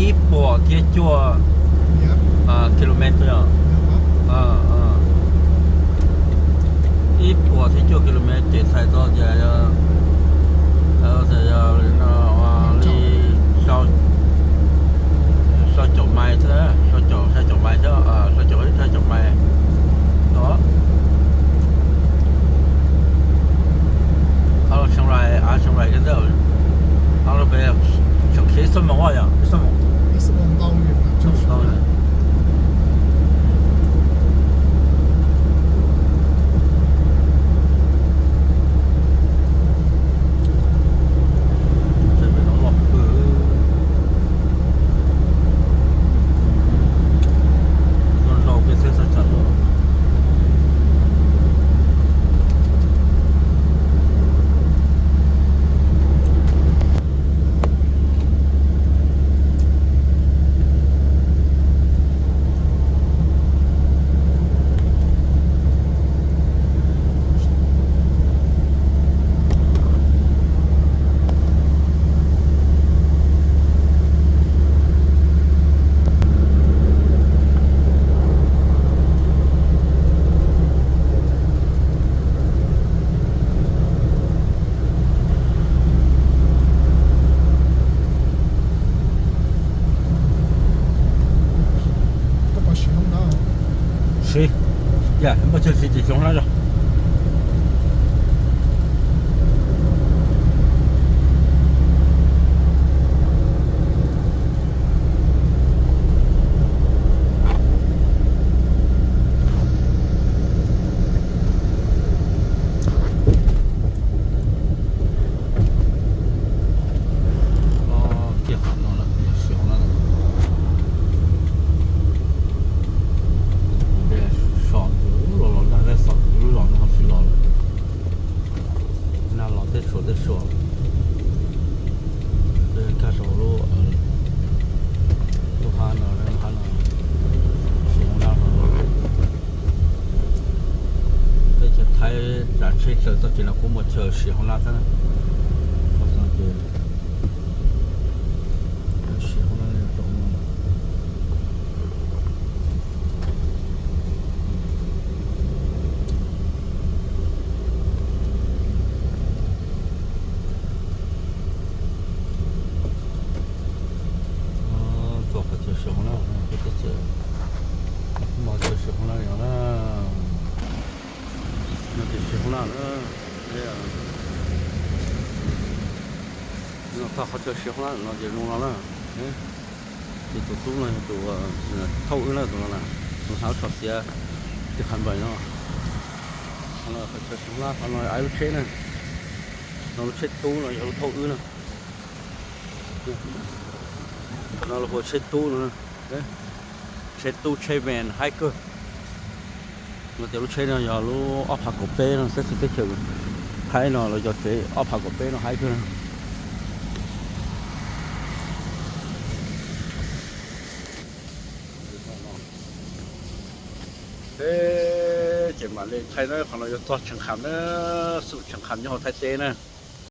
Ib puas thiab cuaj kilomev, ib puas thiab cuaj kilomev ces txhais tau tias yog li xya caum mais thiab, xya caum, xya caum mais thiab, xya caum, xya caum mais no. Qhov los Chiang Rai, av Chiang Rai ko ntawd, qhov los pem tseem khiav ib xuab moos yom, ib xuab moos ntau. Pem no loj kawg, loj zog peb txhawb txhawb txhawb lawm. Siv, yam muaj chaw siv ces xyov na yog. Kiag qhov no lawm, yog siv hauv no lawm. Peb so los los nag, peb so lub zos no ho tsis los lawm. Nag los tej suam tej suam. Peb kaj rau lub, lub hab no, lub hab no siv hauv nab. Teb chaws Thaib tsav tsheb tsaws txoj kev no kuj muaj chaw siv hauv nab thiab na. Ces siv hauv nab rau no. Txog qhov chaw siv hauv nab, peb teb chaws kuj muaj chaw siv hauv nab li no na. No ces siv hauv nab na. Txog qhov chaw siv hauv nab no ces zoo no na. Ces tus tub no yog tus thauj wb na, tus no na, tus hnav lub tsho xiav, tus qhav nplaim no. Qhov no qhov chaw siv hauv nab, qhov no aib lub tsheb na. No lub tsheb tub no yog lub thauj wb na. Qhov no lub hu ua tsheb tub no, tsheb tub tsheb van haib kawg. Lawv tias lub tsheb no yog lub ob phav kaum peb no, tab sis teb chaws Thaib no lawv cov tsev ob phav kaum peb no haib kawg na. Peb ces mam li thaij na, qhov no yog txog Tsheej Kham na, xum Tsheej Kham nyob hauv Thaib teb na.